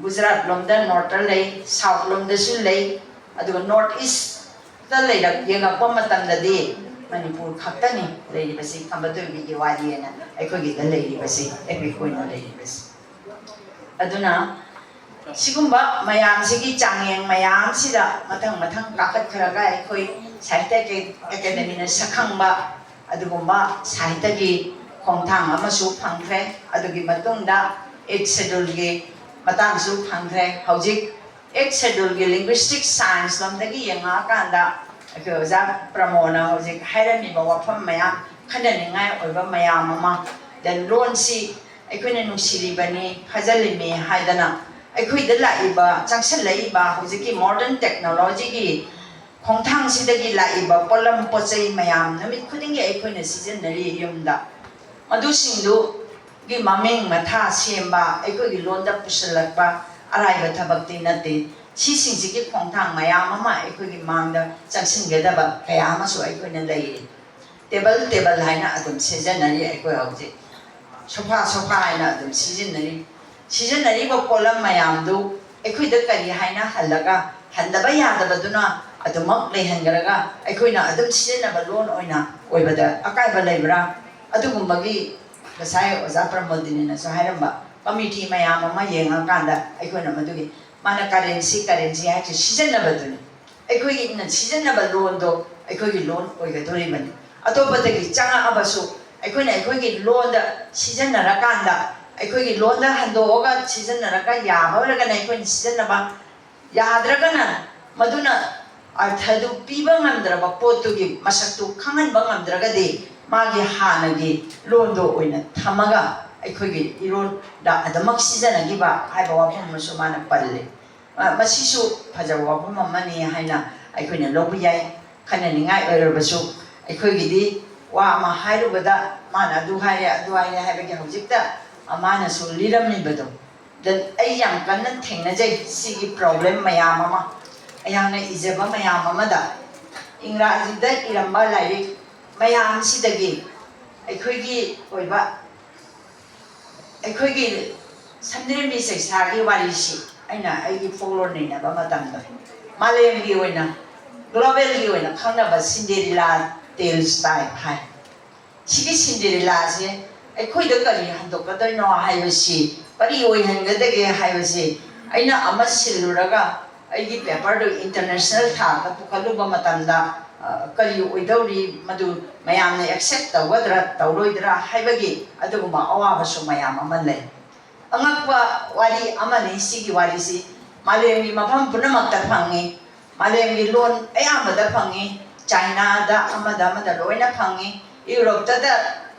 ꯒꯨꯖꯔꯥꯠ ꯂꯣꯝꯗ ꯅꯣꯔꯠꯇ ꯂꯩ, ꯁꯥꯎꯠ ꯂꯣꯝꯗꯁꯨ ꯂꯩ, ꯑꯗꯨꯒ ꯅꯣꯔꯠ ꯏꯁꯇ ꯂꯩꯔꯛ ꯌꯦꯡꯉꯛꯄ ꯃꯇꯝꯗꯗꯤ ꯃꯅꯤꯄꯨꯔ ꯈꯛꯇꯅꯤ ꯂꯩꯔꯤꯕꯁꯤ, ꯈꯝꯕ ꯊꯣꯏꯕꯤꯒꯤ ꯋꯥꯔꯤ ꯍꯥꯏꯅ ꯑꯩꯈꯣꯏꯒꯤꯗ ꯂꯩꯔꯤꯕꯁꯤ, epic ꯑꯣꯏꯅ ꯂꯩꯔꯤꯕꯁꯤ꯫ ꯑꯗꯨꯅ ꯁꯤꯒꯨꯝꯕ ꯃꯌꯥꯝꯁꯤꯒꯤ ꯆꯥꯡꯌꯦꯡ ꯃꯌꯥꯝꯁꯤꯗ ꯃꯊꯪ ꯃꯊꯪ ꯀꯥꯈꯠꯈ꯭ꯔꯒ ꯑꯩꯈꯣꯏ ꯁꯥꯍꯤꯇ꯭ꯌ ꯑꯦꯀꯦ-, ꯑꯦꯀꯥꯗꯦꯃꯤꯅ ꯁꯛꯈꯪꯕ ꯑꯗꯨꯒꯨꯝꯕ ꯁꯥꯍꯤꯇ꯭ꯌꯒꯤ ꯈꯣꯡꯊꯥꯡ ꯑꯃꯁꯨ ꯐꯪꯈ꯭ꯔꯦ꯫ ꯑꯗꯨꯒꯤ ꯃꯇꯨꯡꯗ Eighth Scheduleꯒꯤ ꯃꯇꯥꯡꯁꯨ ꯐꯪꯈ꯭ꯔꯦ꯫ ꯍꯧꯖꯤꯛ Eighth Scheduleꯒꯤ linguistic science ꯂꯣꯝꯗꯒꯤ ꯌꯦꯡꯉꯛꯑꯀꯥꯟꯗ ꯑꯩꯈꯣꯏ ꯑꯣꯖꯥ ꯄ꯭ꯔꯃꯣꯗꯅ ꯍꯧꯖꯤꯛ ꯍꯥꯏꯔꯝꯃꯤꯕ ꯋꯥꯐꯝ ꯃꯌꯥꯝ, ꯈꯟꯅꯅꯤꯡꯉꯥꯏ ꯑꯣꯏꯕ ꯃꯌꯥꯝ ꯑꯃ, then ꯂꯣꯟꯁꯤ ꯑꯩꯈꯣꯏꯅ ꯅꯨꯡꯁꯤꯔꯤꯕꯅꯤ, ꯐꯖꯜꯂꯤꯃꯤ ꯍꯥꯏꯗꯅ ꯑꯩꯈꯣꯏꯗ ꯂꯥꯛꯏꯕ, ꯆꯪꯁꯤꯜꯂꯛꯏꯕ ꯍꯧꯖꯤꯛꯀꯤ modern technologyꯒꯤ ꯈꯣꯡꯊꯥꯡꯁꯤꯗꯒꯤ ꯂꯥꯛꯏꯕ ꯄꯣꯠꯂꯝ ꯄꯣꯠ ꯆꯩ ꯃꯌꯥꯝ ꯅꯨꯃꯤꯠ ꯈꯨꯗꯤꯡꯒꯤ ꯑꯩꯈꯣꯏꯅ ꯁꯤꯖꯤꯟꯅꯔꯤ ꯌꯨꯝꯗ, ꯃꯗꯨꯁꯤꯡꯗꯨꯒꯤ ꯃꯃꯤꯡ ꯃꯊꯥ ꯁꯦꯝꯕ, ꯑꯩꯈꯣꯏꯒꯤ ꯂꯣꯟꯗ ꯄꯨꯁꯤꯜꯂꯛꯄ ꯑꯔꯥꯏꯕ ꯊꯕꯛꯇꯤ ꯅꯠꯇꯦ꯫ ꯁꯤꯁꯤꯡꯁꯤꯒꯤ ꯈꯣꯡꯊꯥꯡ ꯃꯌꯥꯝ ꯑꯃ ꯑꯩꯈꯣꯏꯒꯤ ꯃꯥꯡꯗ ꯆꯪꯁꯤꯟꯒꯗꯕ ꯀꯌꯥ ꯑꯃꯁꯨ ꯑꯩꯈꯣꯏꯅ ꯂꯩꯔꯤ꯫ ꯇꯦꯕꯜ, ꯇꯦꯕꯜ ꯍꯥꯏꯅ ꯑꯗꯨꯝ ꯁꯤꯖꯤꯟꯅꯔꯤ ꯑꯩꯈꯣꯏ ꯍꯧꯖꯤꯛ꯫ ꯁꯣꯐꯥ, ꯁꯣꯐꯥ ꯍꯥꯏꯅ ꯑꯗꯨꯝ ꯁꯤꯖꯤꯟꯅꯔꯤ꯫ ꯁꯤꯖꯤꯟꯅꯔꯤꯕ ꯄꯣꯠꯂꯝ ꯃꯌꯥꯝꯗꯨ ꯑꯩꯈꯣꯏꯗ ꯀꯔꯤ ꯍꯥꯏꯅ ꯍꯜꯂꯒ, ꯍꯟꯗꯕ ꯌꯥꯗꯕꯗꯨꯅ ꯑꯗꯨꯃꯛ ꯂꯩꯍꯟꯈ꯭ꯔꯒ ꯑꯩꯈꯣꯏꯅ ꯑꯗꯨꯝ ꯁꯤꯖꯤꯟꯅꯕ ꯂꯣꯟ ꯑꯣꯏꯅ ꯑꯣꯏꯕꯗ ꯑꯀꯥꯏꯕ ꯂꯩꯕ꯭ꯔꯥ? ꯑꯗꯨꯒꯨꯝꯕꯒꯤ ꯉꯁꯥꯏ ꯑꯣꯖꯥ ꯄ꯭ꯔꯃꯣꯗꯤꯅꯤꯅꯁꯨ ꯍꯥꯏꯔꯝꯕ ꯀꯃꯤꯇꯤ ꯃꯌꯥꯝ ꯑꯃ ꯌꯦꯡꯉꯀꯥꯟꯗ ꯑꯩꯈꯣꯏꯅ ꯃꯗꯨꯒꯤ, ꯃꯥꯅ currency, currency ꯍꯥꯏꯁꯦ ꯁꯤꯖꯤꯟꯅꯕꯗꯨꯅꯤ꯫ ꯑꯩꯈꯣꯏꯒꯤꯅ ꯁꯤꯖꯤꯟꯅꯕ ꯂꯣꯟꯗꯣ ꯑꯩꯈꯣꯏꯒꯤ ꯂꯣꯟ ꯑꯣꯏꯒꯗꯣꯔꯤꯕꯅꯤ꯫ ꯑꯇꯣꯞꯄꯗꯒꯤ ꯆꯪꯉꯛꯑꯕꯁꯨ ꯑꯩꯈꯣꯏꯅ ꯑꯩꯈꯣꯏꯒꯤ ꯂꯣꯟꯗ ꯁꯤꯖꯤꯟꯅꯔꯀꯥꯟꯗ, ꯑꯩꯈꯣꯏꯒꯤ ꯂꯣꯟꯗ ꯍꯟꯗꯣꯛꯑꯒ ꯁꯤꯖꯤꯟꯅꯔꯒ ꯌꯥꯕ ꯑꯣꯏꯔꯒꯅ ꯑꯩꯈꯣꯏꯅ ꯁꯤꯖꯤꯟꯅꯕ, ꯌꯥꯗ꯭ꯔꯒꯅ ꯃꯗꯨꯅ ꯑꯔꯊꯗꯨ ꯄꯤꯕ ꯉꯝꯗ꯭ꯔꯕ ꯄꯣꯠꯇꯨꯒꯤ, ꯃꯁꯛꯇꯨ ꯈꯪꯍꯟꯕ ꯉꯝꯗ꯭ꯔꯒꯗꯤ ꯃꯥꯒꯤ ꯍꯥꯟꯅꯒꯤ ꯂꯣꯟꯗꯣ ꯑꯣꯏꯅ ꯊꯝꯃꯒ ꯑꯩꯈꯣꯏꯒꯤ ꯏꯔꯣꯟꯗ ꯑꯗꯨꯃꯛ ꯁꯤꯖꯤꯟꯅꯈꯤꯕ ꯍꯥꯏꯕ ꯋꯥꯐꯝ ꯑꯃꯁꯨ ꯃꯥꯅ ꯄꯜꯂꯤ꯫ ꯑ, ꯃꯁꯤꯁꯨ ꯐꯖꯕ ꯋꯥꯐꯝ ꯑꯃꯅꯤ ꯍꯥꯏꯅ ꯑꯩꯈꯣꯏꯅ ꯂꯧꯕ ꯌꯥꯏ꯫ ꯈꯟꯅꯅꯤꯡꯉꯥꯏ ꯑꯣꯏꯔꯕꯁꯨ ꯑꯩꯈꯣꯏꯒꯤꯗꯤ ꯋꯥ ꯑꯃ ꯍꯥꯏꯔꯨꯕꯗ ꯃꯥꯅ ꯑꯗꯨ ꯍꯥꯏꯔꯦ, ꯑꯗꯨ ꯍꯥꯏꯔꯦ ꯍꯥꯏꯕꯒꯤ ꯍꯧꯖꯤꯛꯇ ꯃꯥꯅꯁꯨ ꯂꯤꯔꯝꯃꯤꯕꯗꯣ꯫ ꯑꯗ ꯑꯩ ꯌꯥꯝ ꯀꯟꯅ ꯊꯦꯡꯅꯖꯩ ꯁꯤꯒꯤ ꯄ꯭ꯔꯣꯕ꯭ꯂꯦꯝ ꯃꯌꯥꯝ ꯑꯃ꯫ ꯑꯩꯍꯥꯛꯅ ꯏꯖꯕ ꯃꯌꯥꯝ ꯑꯃꯗ, ꯏꯪꯒ꯭ꯔꯥꯖꯤꯗ ꯏꯔꯝꯕ ꯂꯥꯏꯔꯤꯛ ꯃꯌꯥꯝꯁꯤꯗꯒꯤ ꯑꯩꯈꯣꯏꯒꯤ ꯑꯣꯏꯕ, ꯑꯩꯈꯣꯏꯒꯤ ꯁꯝꯅꯤꯔꯝꯕꯤ ꯆꯩꯁꯥꯒꯤ ꯋꯥꯔꯤꯁꯤ ꯑꯩꯅ ꯑꯩꯒꯤ ꯐꯣꯛꯂꯣꯔ ꯅꯩꯅꯕ ꯃꯇꯝꯗ ꯃꯥꯂꯦꯝꯒꯤ ꯑꯣꯏꯅ, ꯒ꯭ꯂꯣꯕꯦꯜꯒꯤ ꯑꯣꯏꯅ ꯈꯪꯅꯕ ꯁꯤꯟꯗꯦꯔꯤꯂꯥ ꯇꯦꯜꯁ ꯇꯥꯏꯞ ꯍꯥꯏ꯫ ꯁꯤꯒꯤ ꯁꯤꯟꯗꯦꯔꯤꯂꯥꯁꯦ ꯑꯩꯈꯣꯏꯗ ꯀꯔꯤ ꯍꯟꯗꯣꯛꯀꯗꯣꯏꯅꯣ ꯍꯥꯏꯕꯁꯤ, ꯀꯔꯤ ꯑꯣꯏꯍꯟꯒꯗꯒꯦ ꯍꯥꯏꯕꯁꯤ ꯑꯩꯅ ꯑꯃ ꯁꯤꯜꯂꯨꯔꯒ ꯑꯩꯒꯤ ꯄꯦꯄꯔꯗꯨ ꯏꯟꯇꯔꯅꯦꯁꯅꯦꯜ ꯊꯥꯛꯇ ꯄꯨꯈꯠꯂꯨꯕ ꯃꯇꯝꯗ, ꯑ, ꯀꯔꯤ ꯑꯣꯏꯗꯧꯔꯤ, ꯃꯗꯨ ꯃꯌꯥꯝꯅ ꯑꯦꯛꯁꯦꯞ ꯇꯧꯒꯗ꯭ꯔꯥ ꯇꯧꯔꯣꯏꯗ꯭ꯔꯥ ꯍꯥꯏꯕꯒꯤ ꯑꯗꯨꯒꯨꯝꯕ ꯑꯋꯥꯕꯁꯨ ꯃꯌꯥꯝ ꯑꯃ ꯂꯩ꯫ ꯑꯉꯛꯄ ꯋꯥꯔꯤ ꯑꯃꯅꯤ ꯁꯤꯒꯤ ꯋꯥꯔꯤꯁꯤ꯫ ꯃꯥꯂꯦꯝꯒꯤ ꯃꯐꯝ ꯄꯨꯝꯅꯃꯛꯇ ꯐꯪꯉꯤ꯫ ꯃꯥꯂꯦꯝꯒꯤ ꯂꯣꯟ ꯑꯌꯥꯝꯕꯗ ꯐꯪꯉꯤ꯫ ꯆꯥꯏꯅꯥꯗ, ꯑꯃꯗ ꯑꯃꯗ ꯂꯣꯏꯅ ꯐꯪꯉꯤ꯫ ꯌꯨꯔꯣꯞꯇꯗ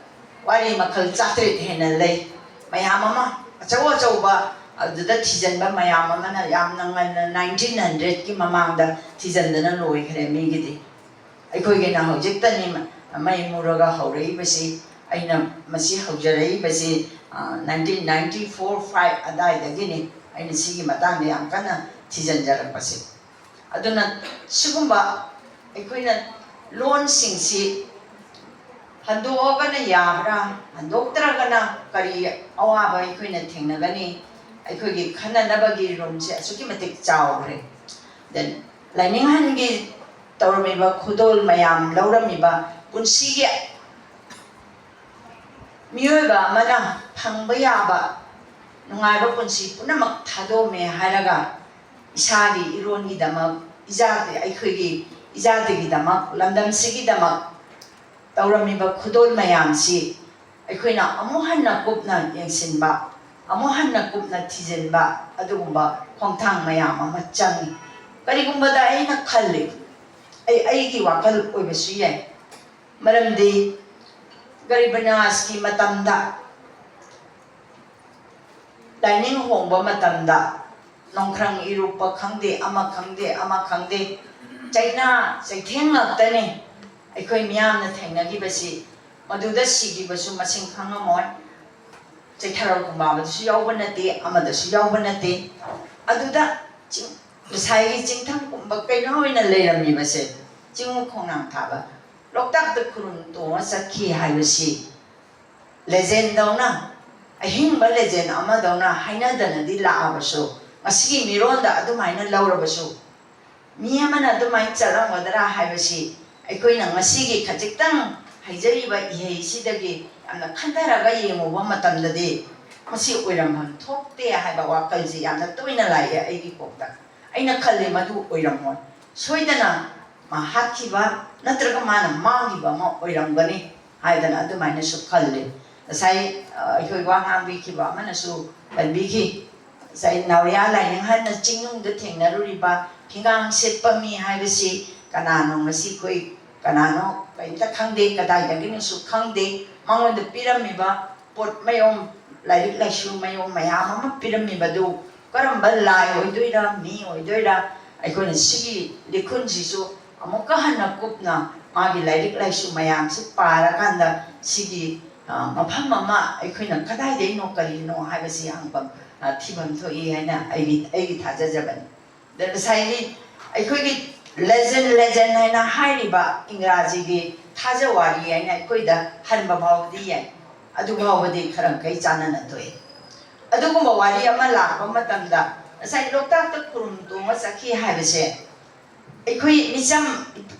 ꯋꯥꯔꯤ ꯃꯈꯜ ꯆꯥꯇ꯭ꯔꯦꯠ ꯍꯦꯟꯅ ꯂꯩ꯫ ꯃꯌꯥꯝ ꯑꯃ ꯑꯆꯧ ꯑꯆꯧꯕ ꯑꯗꯨꯗ ꯊꯤꯖꯤꯟꯕ ꯃꯌꯥꯝ ꯑꯃꯅ ꯌꯥꯝꯅ ꯉꯟꯅ ꯅꯥꯏꯟꯇꯤꯟ ꯍꯟꯗ꯭ꯔꯦꯠꯀꯤ ꯃꯃꯥꯡꯗ ꯊꯤꯖꯤꯟꯗꯅ ꯂꯣꯏꯈ꯭ꯔꯦ ꯃꯤꯒꯤꯗꯤ꯫ ꯑꯩꯈꯣꯏꯒꯤꯅ ꯍꯧꯖꯤꯛꯇꯅꯤ ꯃꯩ ꯃꯨꯔꯒ ꯍꯧꯔꯛꯏꯕꯁꯤ꯫ ꯑꯩꯅ ꯃꯁꯤ ꯍꯧꯖꯔꯛꯏꯕꯁꯤ, ꯑ, ꯅꯥꯏꯟꯇꯤꯟ ꯅꯥꯏꯟꯇꯤ ꯐꯣꯔ ꯐꯥꯏꯚ ꯑꯗꯥꯏꯗꯒꯤꯅꯤ ꯑꯩꯅ ꯁꯤꯒꯤ ꯃꯇꯥꯡꯗ ꯌꯥꯝ ꯀꯟꯅ ꯊꯤꯖꯤꯟꯖꯔꯛꯄꯁꯦ꯫ ꯑꯗꯨꯅ ꯁꯤꯒꯨꯝꯕ ꯑꯩꯈꯣꯏꯅ ꯂꯣꯟꯁꯤꯡꯁꯤ ꯍꯟꯗꯣꯛꯑꯒꯅ ꯌꯥꯕ꯭ꯔꯥ, ꯍꯟꯗꯣꯛꯇ꯭ꯔꯒꯅ ꯀꯔꯤ ꯑꯋꯥꯕ ꯑꯩꯈꯣꯏꯅ ꯊꯦꯡꯅꯒꯅꯤ? ꯑꯩꯈꯣꯏꯒꯤ ꯈꯟꯅꯅꯕꯒꯤ ꯔꯨꯝꯁꯦ ꯑꯁꯨꯛꯀꯤ ꯃꯇꯤꯛ ꯆꯥꯎꯈ꯭ꯔꯦ꯫ Then ꯂꯥꯏꯅꯤꯡꯍꯟꯒꯤ ꯇꯧꯔꯝꯃꯤꯕ ꯈꯨꯗꯣꯜ ꯃꯌꯥꯝ ꯂꯧꯔꯝꯃꯤꯕ ꯄꯨꯟꯁꯤꯒꯤ ꯃꯤꯑꯣꯏꯕ ꯑꯃꯅ ꯐꯪꯕ ꯌꯥꯕ ꯅꯨꯡꯉꯥꯏꯕ ꯄꯨꯟꯁꯤ ꯄꯨꯝꯅꯃꯛ ꯊꯥꯗꯣꯛꯑꯝꯃꯦ ꯍꯥꯏꯔꯒ ꯏꯁꯥꯒꯤ ꯏꯔꯣꯟꯒꯤꯗꯃꯛ, ꯏꯖꯥ-, ꯑꯩꯈꯣꯏꯒꯤ ꯏꯖꯥꯇꯤꯒꯤꯗꯃꯛ, ꯂꯝꯗꯝꯁꯤꯒꯤꯗꯃꯛ ꯇꯧꯔꯝꯃꯤꯕ ꯈꯨꯗꯣꯜ ꯃꯌꯥꯝꯁꯤ ꯑꯩꯈꯣꯏꯅ ꯑꯃꯨꯛ ꯍꯟꯅ ꯀꯨꯞꯅ ꯌꯦꯡꯁꯤꯟꯕ, ꯑꯃꯨꯛ ꯍꯟꯅ ꯀꯨꯞꯅ ꯊꯤꯖꯤꯟꯕ ꯑꯗꯨꯒꯨꯝꯕ ꯈꯣꯡꯊꯥꯡ ꯃꯌꯥꯝ ꯑꯃ ꯆꯪꯏ꯫ ꯀꯔꯤꯒꯨꯝꯕꯗ ꯑꯩꯅ ꯈꯜꯂꯤ, ꯑꯩ, ꯑꯩꯒꯤ ꯋꯥꯈꯜ ꯑꯣꯏꯕꯁꯨ ꯌꯥꯏ, ꯃꯔꯝꯗꯤ ꯒꯔꯤꯕꯅꯥꯖꯀꯤ ꯃꯇꯝꯗ ꯂꯥꯏꯅꯤꯡ ꯍꯣꯡꯕ ꯃꯇꯝꯗ ꯅꯣꯡꯈ꯭ꯔꯪ ꯏꯔꯨꯞꯄ ꯈꯪꯗꯦ, ꯑꯃ ꯈꯪꯗꯦ, ꯑꯃ ꯈꯪꯗꯦ, ꯆꯩꯅꯥ ꯆꯩꯊꯦꯡ ꯉꯥꯛꯇꯅꯤ ꯑꯩꯈꯣꯏ ꯃꯤꯌꯥꯝꯅ ꯊꯦꯡꯅꯈꯤꯕꯁꯤ꯫ ꯃꯗꯨꯗ ꯁꯤꯈꯤꯕꯁꯨ ꯃꯁꯤꯡ ꯈꯪꯉꯝꯃꯣꯏ꯫ ꯆꯩꯊꯥꯔꯣꯜ ꯈꯣꯡꯕꯥꯕꯗꯁꯨ ꯌꯥꯎꯕ ꯅꯠꯇꯦ, ꯑꯃꯗꯁꯨ ꯌꯥꯎꯕ ꯅꯠꯇꯦ꯫ ꯑꯗꯨꯗ ꯆꯤꯡ-, ꯉꯁꯥꯏꯒꯤ ꯆꯤꯡꯊꯝꯒꯨꯝꯕ ꯀꯩꯅꯣ ꯑꯣꯏꯅ ꯂꯩꯔꯝꯃꯤꯕꯁꯦ ꯆꯤꯡꯉꯨ ꯈꯣꯡꯅꯥꯡ ꯊꯥꯕ, ꯂꯣꯛꯇꯥꯛꯇ ꯈꯨꯔꯨꯝ ꯇꯣꯡꯉ ꯆꯠꯈꯤ ꯍꯥꯏꯕꯁꯤ ꯂꯦꯖꯦꯟꯗꯧꯅ, ꯑꯍꯤꯡꯕ ꯂꯦꯖꯦꯟ ꯑꯃꯗꯧꯅ ꯍꯥꯏꯅꯗꯅꯗꯤ ꯂꯥꯛꯑꯕꯁꯨ, ꯉꯁꯤꯒꯤ ꯃꯤꯔꯣꯟꯗ ꯑꯗꯨꯃꯥꯏꯅ ꯂꯧꯔꯕꯁꯨ, ꯃꯤ ꯑꯃꯅ ꯑꯗꯨꯃꯥꯏꯅ ꯆꯠꯂꯝꯒꯗ꯭ꯔꯥ ꯍꯥꯏꯕꯁꯤ ꯑꯩꯈꯣꯏꯅ ꯉꯁꯤꯒꯤ ꯈꯖꯤꯛꯇꯪ ꯍꯥꯏꯖꯔꯤꯕ ꯏꯍꯩꯁꯤꯗꯒꯤ ꯌꯥꯝꯅ ꯈꯟꯊꯔꯒ ꯌꯦꯡꯉꯨꯕ ꯃꯇꯝꯗꯗꯤ, ꯃꯁꯤ ꯑꯣꯏꯔꯝꯐꯝ ꯊꯣꯛꯇꯦ ꯍꯥꯏꯕ ꯋꯥꯈꯜꯁꯤ ꯌꯥꯝꯅ ꯇꯣꯏꯅ ꯂꯥꯛꯑꯦ ꯑꯩꯒꯤ ꯀꯣꯛꯇ꯫ ꯑꯩꯅ ꯈꯜꯂꯤ, ꯃꯗꯨ ꯑꯣꯏꯔꯝꯃꯣꯏ, ꯁꯣꯏꯗꯅ ꯃꯥ ꯍꯥꯠꯈꯤꯕ ꯅꯠꯇ꯭ꯔꯒ ꯃꯥꯅ ꯃꯥꯡꯈꯤꯕ ꯑꯃ ꯑꯣꯏꯔꯝꯒꯅꯤ ꯍꯥꯏꯗꯅ ꯑꯗꯨꯃꯥꯏꯅꯁꯨ ꯈꯜꯂꯤ꯫ ꯉꯁꯥꯏ, ꯑ, ꯑꯩꯈꯣꯏ ꯋꯥ ꯉꯥꯡꯕꯤꯈꯤꯕ ꯑꯃꯅꯁꯨ ꯄꯟꯕꯤꯈꯤ, ꯉꯁꯥꯏ ꯅꯥꯎꯔꯤꯌꯥ ꯂꯥꯏꯅꯤꯡꯍꯟꯅ ꯆꯤꯡꯅꯨꯡꯗ ꯊꯦꯡꯅꯔꯨꯔꯤꯕ ꯍꯤꯉꯥꯡ ꯁꯦꯠꯄ ꯃꯤ ꯍꯥꯏꯕꯁꯤ ꯀꯅꯥꯅꯣ? ꯉꯁꯤ ꯑꯩꯈꯣꯏ ꯀꯅꯥꯅꯣ ꯀꯔꯤꯝꯇ ꯈꯪꯗꯦ, ꯀꯗꯥꯏꯗꯒꯤꯅꯣꯁꯨ ꯈꯪꯗꯦ꯫ ꯃꯉꯣꯟꯗ ꯄꯤꯔꯝꯃꯤꯕ ꯄꯣꯠ ꯃꯌꯣꯝ, ꯂꯥꯏꯔꯤꯛ ꯂꯥꯏꯁꯨ ꯃꯌꯣꯝ ꯃꯌꯥꯝ ꯑꯃ ꯄꯤꯔꯝꯃꯤꯕꯗꯨ ꯀꯔꯝꯕ ꯂꯥꯏ ꯑꯣꯏꯗꯣꯏꯔꯥ, ꯃꯤ ꯑꯣꯏꯗꯣꯏꯔꯥ? ꯑꯩꯈꯣꯏꯅ ꯁꯤꯒꯤ ꯂꯤꯈꯨꯟꯁꯤꯁꯨ ꯑꯃꯨꯛꯀ ꯍꯟꯅ ꯀꯨꯞꯅ ꯃꯥꯒꯤ ꯂꯥꯏꯔꯤꯛ ꯂꯥꯏꯁꯨ ꯃꯌꯥꯝꯁꯤ ꯄꯥꯔꯀꯥꯟꯗ ꯁꯤꯒꯤ, ꯑ, ꯃꯐꯝ ꯑꯃ ꯑꯩꯈꯣꯏꯅ ꯀꯗꯥꯏꯗꯩꯅꯣ ꯀꯔꯤꯅꯣ ꯍꯥꯏꯕꯁꯤ ꯍꯪꯐꯝ, ꯑ, ꯊꯤꯐꯝ ꯊꯣꯛꯏ ꯍꯥꯏꯅ ꯑꯩꯒꯤ, ꯑꯩꯒꯤ ꯊꯥꯖꯖꯕꯅꯤ꯫ ꯑꯗ ꯉꯁꯥꯏꯒꯤ ꯑꯩꯈꯣꯏꯒꯤ ꯂꯦꯖꯦꯟ, ꯂꯦꯖꯦꯟ ꯍꯥꯏꯅ ꯍꯥꯏꯔꯤꯕ ꯏꯪꯒ꯭ꯔꯥꯖꯤꯒꯤ ꯊꯥꯖꯋꯥꯔꯤ ꯍꯥꯏꯅ ꯑꯩꯈꯣꯏꯗ ꯍꯟꯕ ꯐꯥꯎꯕꯗꯤ ꯌꯥꯏ, ꯑꯗꯨ ꯐꯥꯎꯕꯗꯤ ꯈꯔ ꯃꯈꯩ ꯆꯥꯟꯅꯅ ꯊꯣꯛꯑꯦ꯫ ꯑꯗꯨꯒꯨꯝꯕ ꯋꯥꯔꯤ ꯑꯃ ꯂꯥꯛꯄ ꯃꯇꯝꯗ, ꯉꯁꯥꯏ ꯂꯣꯛꯇꯥꯛꯇ ꯈꯨꯔꯨꯝ ꯇꯣꯡꯉ ꯆꯠꯈꯤ ꯍꯥꯏꯕꯁꯦ, ꯑꯩꯈꯣꯏ ꯃꯤꯆꯝ,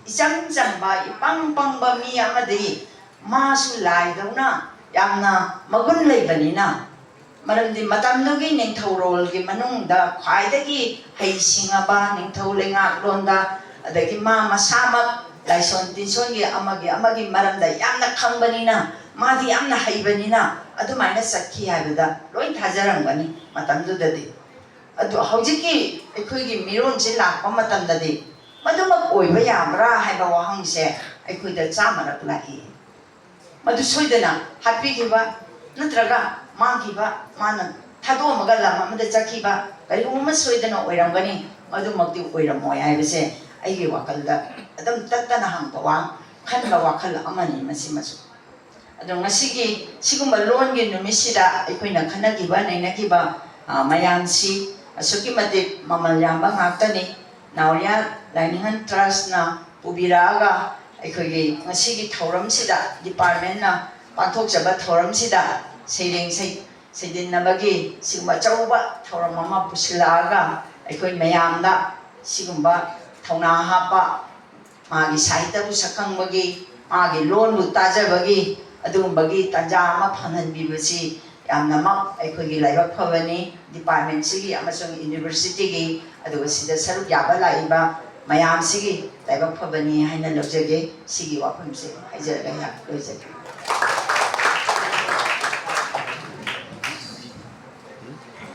ꯏꯆꯝ ꯆꯝꯕ, ꯏꯄꯪ ꯄꯪꯕ ꯃꯤ ꯑꯃꯗꯤ ꯃꯥꯁꯨ ꯂꯥꯏꯗꯧꯅ ꯌꯥꯝꯅ ꯃꯒꯨꯟ ꯂꯩꯕꯅꯤꯅ, ꯃꯔꯝꯗꯤ ꯃꯇꯝꯗꯨꯒꯤ ꯅꯤꯡꯊꯧꯔꯣꯜꯒꯤ ꯃꯅꯨꯡꯗ ꯈ꯭ꯋꯥꯏꯗꯒꯤ ꯍꯩꯁꯤꯡꯉꯕ ꯅꯤꯡꯊꯧ ꯂꯩꯉꯥꯛꯂꯣꯟꯗ, ꯑꯗꯒꯤ ꯃꯥ ꯃꯁꯥꯃꯛ ꯂꯥꯏꯁꯣꯟ ꯇꯤꯟꯁꯣꯟꯒꯤ ꯑꯃꯒꯤ ꯑꯃꯒꯤ ꯃꯔꯝꯗ ꯌꯥꯝꯅ ꯈꯪꯕꯅꯤꯅ, ꯃꯥꯗꯤ ꯌꯥꯝꯅ ꯍꯩꯕꯅꯤꯅ ꯑꯗꯨꯃꯥꯏꯅ ꯆꯠꯈꯤ ꯍꯥꯏꯕꯗ ꯂꯣꯏ ꯊꯥꯖꯔꯝꯒꯅꯤ ꯃꯇꯝꯗꯨꯗꯗꯤ꯫ ꯑꯗꯨ ꯍꯧꯖꯤꯛꯀꯤ ꯑꯩꯈꯣꯏꯒꯤ ꯃꯤꯔꯣꯟꯁꯤ ꯂꯥꯛꯄ ꯃꯇꯝꯗꯗꯤ ꯃꯗꯨꯃꯛ ꯑꯣꯏꯕ ꯌꯥꯕ꯭ꯔꯥ ꯍꯥꯏꯕ ꯋꯥꯍꯪꯁꯦ ꯑꯩꯈꯣꯏꯗ ꯆꯥꯝꯃꯔꯛ ꯂꯥꯛꯏ꯫ ꯃꯗꯨ ꯁꯣꯏꯗꯅ ꯍꯥꯠꯄꯤꯈꯤꯕ ꯅꯠꯇ꯭ꯔꯒ ꯃꯥꯡꯈꯤꯕ, ꯃꯥꯅ ꯊꯥꯗꯣꯛꯑꯝꯃꯒ ꯂꯝ ꯑꯃꯗ ꯆꯠꯈꯤꯕ ꯀꯔꯤꯒꯨꯝꯕ ꯑꯃ ꯁꯣꯏꯗꯅ ꯑꯣꯏꯔꯝꯒꯅꯤ, ꯃꯗꯨꯃꯛꯇꯤ ꯑꯣꯏꯔꯝꯃꯣꯏ ꯍꯥꯏꯕꯁꯦ ꯑꯩꯒꯤ ꯋꯥꯈꯜꯗ ꯑꯗꯨꯝ ꯇꯠꯇꯅ ꯍꯪꯕ ꯋꯥ-, ꯈꯟꯕ ꯋꯥꯈꯜ ꯑꯃꯅꯤ ꯃꯁꯤꯃꯁꯨ꯫ ꯑꯗꯣ ꯉꯁꯤꯒꯤ ꯁꯤꯒꯨꯝꯕ ꯂꯣꯟꯒꯤ ꯅꯨꯃꯤꯠꯁꯤꯗ ꯑꯩꯈꯣꯏꯅ ꯈꯟꯅꯈꯤꯕ ꯅꯩꯅꯈꯤꯕ, ꯑ, ꯃꯌꯥꯝꯁꯤ ꯑꯁꯨꯛꯀꯤ ꯃꯇꯤꯛ ꯃꯃꯜ ꯌꯥꯝꯕ ꯉꯥꯛꯇꯅꯤ꯫ ꯅꯥꯎꯔꯤꯌꯥ ꯂꯥꯏꯅꯤꯡꯊꯧ ꯇ꯭ꯔꯁꯅ ꯄꯨꯕꯤꯔꯛꯑꯒ ꯑꯩꯈꯣꯏꯒꯤ ꯉꯁꯤꯒꯤ ꯊꯧꯔꯝꯁꯤꯗ, ꯗꯤꯄꯥꯔꯠꯃꯦꯟꯅ ꯄꯥꯡꯊꯣꯛꯆꯕ ꯊꯧꯔꯝꯁꯤꯗ ꯁꯩꯔꯦꯡ ꯁꯩ-, ꯁꯩꯗꯤꯟꯅꯕꯒꯤ ꯁꯤꯒꯨꯝꯕ ꯑꯆꯧꯕ ꯊꯧꯔꯝ ꯑꯃ ꯄꯨꯁꯤꯜꯂꯛꯑꯒ ꯑꯩꯈꯣꯏ ꯃꯌꯥꯝꯗ ꯁꯤꯒꯨꯝꯕ ꯊꯧꯅꯥ ꯍꯥꯞꯄ, ꯃꯥꯒꯤ ꯁꯥꯍꯤꯇ꯭ꯌꯕꯨ ꯁꯛꯈꯪꯕꯒꯤ, ꯃꯥꯒꯤ ꯂꯣꯟꯕꯨ ꯇꯥꯖꯕꯒꯤ, ꯑꯗꯨꯒꯨꯝꯕꯒꯤ ꯇꯥꯟꯖꯥ ꯑꯃ ꯐꯪꯍꯟꯕꯤꯕꯁꯤ ꯌꯥꯝꯅꯃꯛ ꯑꯩꯈꯣꯏꯒꯤ ꯂꯥꯏꯕꯛ ꯐꯕꯅꯤ꯫ ꯗꯤꯄꯥꯔꯠꯃꯦꯟꯁꯤꯒꯤ ꯑꯃꯁꯨꯡ ꯌꯨꯅꯤꯚꯔꯁꯤꯇꯤꯒꯤ, ꯑꯗꯨꯒ ꯁꯤꯗ ꯁꯔꯨꯛ ꯌꯥꯕ ꯂꯥꯛꯏꯕ ꯃꯌꯥꯝꯁꯤꯒꯤ ꯂꯥꯏꯕꯛ ꯐꯕꯅꯤ ꯍꯥꯏꯅ ꯂꯧꯖꯒꯦ꯫ ꯁꯤꯒꯤ ꯋꯥꯐꯝꯁꯦ ꯍꯥꯏꯖꯔꯒ ꯑꯩꯍꯥꯛ ꯂꯣꯏꯖꯒꯦ꯫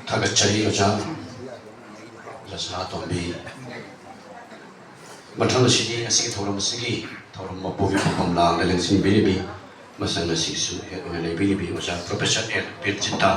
ꯊꯥꯒꯠꯆꯔꯤ ꯑꯣꯖꯥ, ꯑꯣꯖꯥ ꯁꯅꯥꯇꯣꯝꯕꯤ꯫ ꯃꯊꯪ ꯑꯁꯤꯗꯤ ꯉꯁꯤꯒꯤ ꯊꯧꯔꯝ ꯑꯁꯤꯒꯤ ꯊꯧꯔꯝ ꯃꯄꯨꯒꯤ ꯐꯝꯐꯝ ꯂꯥꯡꯗ ꯂꯦꯡꯁꯤꯟꯕꯤꯔꯤꯕꯤ ꯃꯁꯪ ꯑꯁꯤꯒꯤꯁꯨ ꯍꯦꯠ ꯑꯣꯏꯅ ꯂꯩꯕꯤꯔꯤꯕꯤ ꯑꯣꯖꯥ ꯄ꯭ꯔꯣꯐꯦꯁꯔ ꯑꯦꯜ ꯕꯤꯔꯖꯤꯇꯥ꯫